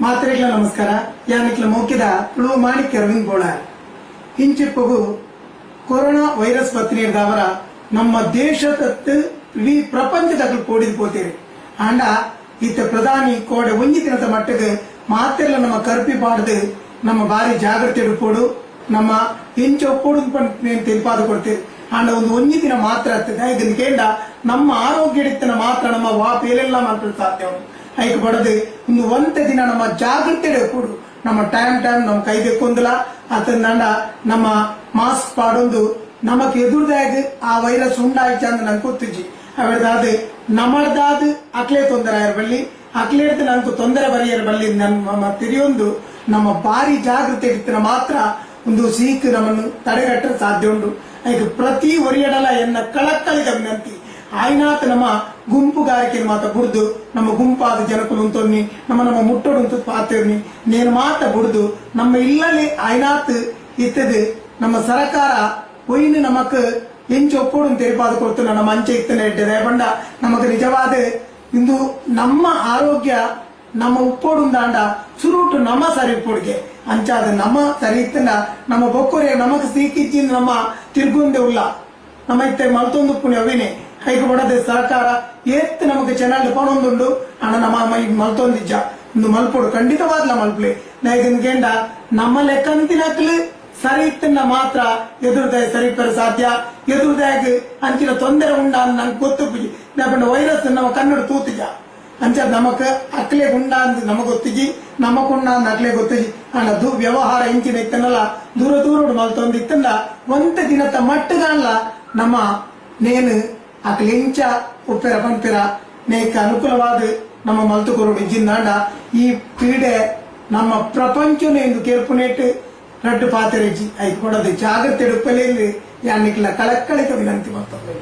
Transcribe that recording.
ಮಾತ್ರೆಗಳ ನಮಸ್ಕಾರ. ಯಾನಿಕ್ಲ ಮೋಕಿದ ತುಳು ಮಾಣಿಕ್ಯ ರವಿಂದ್ Bolar. ಇಂಚಿಪ್ಪಗು corona virus ಬತ್ತಿನವರ ನಮ್ಮ ದೇಶದತ್ತು ಇಡೀ ಪ್ರಪಂಚದ ಪೋಡಿದ್ ಪೋತೀರಿ. ಆಂಡ ಇತ್ತ ಪ್ರಧಾನಿ ಕೋಡೆ ಒಂಜಿ ದಿನದ ಮಟ್ಟಿಗೆ ಮಾತೆಲ್ಲ ನಮ್ಮ ಕರ್ಪಿ ಪಾಡ್ದು ನಮ್ಮ ಬಾರಿ ಜಾಗ್ರತೆ ಪೋಡು, ನಮ್ಮ ಎಂಚ ಒಪ್ಪೋಡು ತೆರಿಪಾದ ಕೊಡ್ತೀರಿ. ಆಂಡ ಒಂದು ಒಂಜಿ ದಿನ ಮಾತ್ರ ಆಗ್ತದೆ. ಇದನ್ನ ಕೇಂಡ ನಮ್ಮ ಆರೋಗ್ಯ ಇಡಿತನ ಮಾತ್ರ ನಮ್ಮ ವಾಪೇಲೆಲ್ಲ ಮಾತ್ರ ಸಾಧ್ಯ ಉಂಟು. ಐಕ್ ಬಡದು ಒಂದು ಒಂತೆ ದಿನ ನಮ್ಮ ಜಾಗ್ರತೆ ಕೊಡು. ನಮ್ಮ ಟೈಮ್ ಟೈಮ್ ನಮ್ಮ ಕೈ ದೆಕ್ಕೊಂದಿಲ್ಲ ಅತಂದಂಡ ನಮ್ಮ ಮಾಸ್ಕ್ ಪಾಡೊಂದು ನಮಕ್ ಎದುರ್ದಾಗ ಆ ವೈರಸ್ ಉಂಡಾಯ್ಚ ಅಂತ ನಂಗೆ ಗೊತ್ತಿಜ್ಜಿ. ಅವೆಡ್ದಾದ ನಮಡ್ದಾದ ಅಕ್ಲೆ ತೊಂದರೆ ಆಯರ್ ಬಲ್ಲಿ, ಅಕ್ಲೇಡ್ದು ನಂಗೆ ತೊಂದರೆ ಬರಿಯರ್ ಬಲ್ಲಿ. ನಮ್ಮ ತಿರಿಯೊಂದು ನಮ್ಮ ಬಾರಿ ಜಾಗೃತಿ ಇಡ್ತಿನ ಮಾತ್ರ ಒಂದು ಸೀಕ್ ನಮ್ಮನ್ನು ತಡೆಗಟ್ಟಲು ಸಾಧ್ಯ ಉಂಟು. ಐಕ್ ಪ್ರತಿ ಒರಿಯಡಲ ಎನ್ನ ಕಳಕಳಿದ ವಿನಂತಿ, ಆಯ್ನಾತ್ ನಮ್ಮ ಗುಂಪುಗಾರಿಕೆ ಮಾತ ಬುಡ್ದು, ನಮ್ಮ ಗುಂಪಾದ ಜನಕುಲು ಉಂತೊನ್ನಿ, ನಮ್ಮ ನಮ್ಮ ಮುಟ್ಟೋಡು ಉಂತು ಪಾತಿರ್ನಿ ನೇನು ಮಾತ ಬುಡ್ದು, ನಮ್ಮ ಇಲ್ಲಲ್ಲಿ ಆಯ್ನಾತ್ ಇತ್ತದು ನಮ್ಮ ಸರಕಾರ ಒಯ್ನು ನಮಕ್ ಎಂಚ ಒಪ್ಪೋಡು ತೆರಿಪಾದ ಕೊಡ್ತು ನಮ್ಮ ಅಂಚೆ ಇತ್ತನೆ ಇಟ್ಟಿದೆ ಬಂಡ. ನಮಕ್ ನಿಜವಾದ ಇಂದು ನಮ್ಮ ಆರೋಗ್ಯ ನಮ್ಮ ಉಪ್ಪೋಡು ದಾಂಡ ಸುರುಟು ನಮ್ಮ ಸರಿ ಉಪ್ಪೋಡಿಗೆ ಅಂಚಾದ ನಮ್ಮ ಸರಿ ಇತ್ತಂಡ ನಮ್ಮ ಬೊಕ್ಕೊರೆ ನಮಕ್ ಸೀಕಿಚ್ಚಿಂದ ನಮ್ಮ ತಿರ್ಗುಂದೆ ಉಲ್ಲ. ನಮ್ಮ ಇತ್ತೆ ಮಲ್ತೊಂದು ಪುಣ್ಯ ಅವಿನೇ ಹೈಕ ಬಡದೆ ಸರ್ಕಾರ ಏತ್ ನಮಗೆ ಚೆನ್ನಾಗಿ ಪಣೊಂದುಂಡು. ಅಣ್ಣ ನಮ್ಮ ಮಲ್ತೊಂದಿಜ್ಜ ಒಂದು ಮಲ್ಪೋಡು, ಖಂಡಿತವಾದ್ಲ ಮಲ್ಪ್ಲೆ. ನಾಯಕನ್ ನಮ್ಮ ಲೆಕ್ಕಂತಿನಕ್ಲು ಸರಿ ಇತ್ತನ್ನ ಮಾತ್ರ ಎದುರುದಾಯ ಸರಿ ಪೆರ ಸಾಧ್ಯ. ಎದುರುದಾಯ ಅಂಚಿನ ತೊಂದರೆ ಉಂಡ ನಂಗೆ ಗೊತ್ತು. ವೈರಸ್ ನಮ್ಮ ಕನ್ನಡ ತೂತಿಜ. ಅಂಚ ನಮಕ್ ಅಕ್ಲೆ ಗುಂಡ ಅಂದ್ ನಮಗ್ ಗೊತ್ತಿಜಿ, ನಮಕುಂಡ ಅಂದ್ ಅಕ್ಲೆ ಗೊತ್ತಿಜಿ. ಅಣ್ಣ ದು ವ್ಯವಹಾರ ಇಂಚಿನ ಇತ್ತನಲ್ಲ ದೂರ ದೂರ ಮಲ್ತೊಂದು ಇತ್ತಂದ ಒಂತೆ ದಿನದ ಮಟ್ಟಗಾನ್ಲ ನಮ್ಮ ನೇನು ಅಕ್ಲೆ ಇಂಚ ಉಪ್ಪೆರ ಪನ್ಪಿರ ನೇಕ ಅನುಕೂಲವಾದ ನಮ್ಮ ಮಲ್ತು ಕೊರಡು ಇಜ್ಜಿಂದಾಂಡ ಈ ಪೀಡೆ ನಮ್ಮ ಪ್ರಪಂಚನೇ ಎಂದು ಕೇರ್ಪುನೇಟ್ ರಡ್ಡು ಪಾತೆರೆಜ್ಜಿ. ಐಕ್ ಕೊಡದು ಜಾಗ್ರತೆ ಉಪ್ಪಲೇಂದು ಯಾನಿಕ್ಲ ಕಳಕಳಿತ ವಿನಂತಿ ಮಾಡ್ತಾರೆ.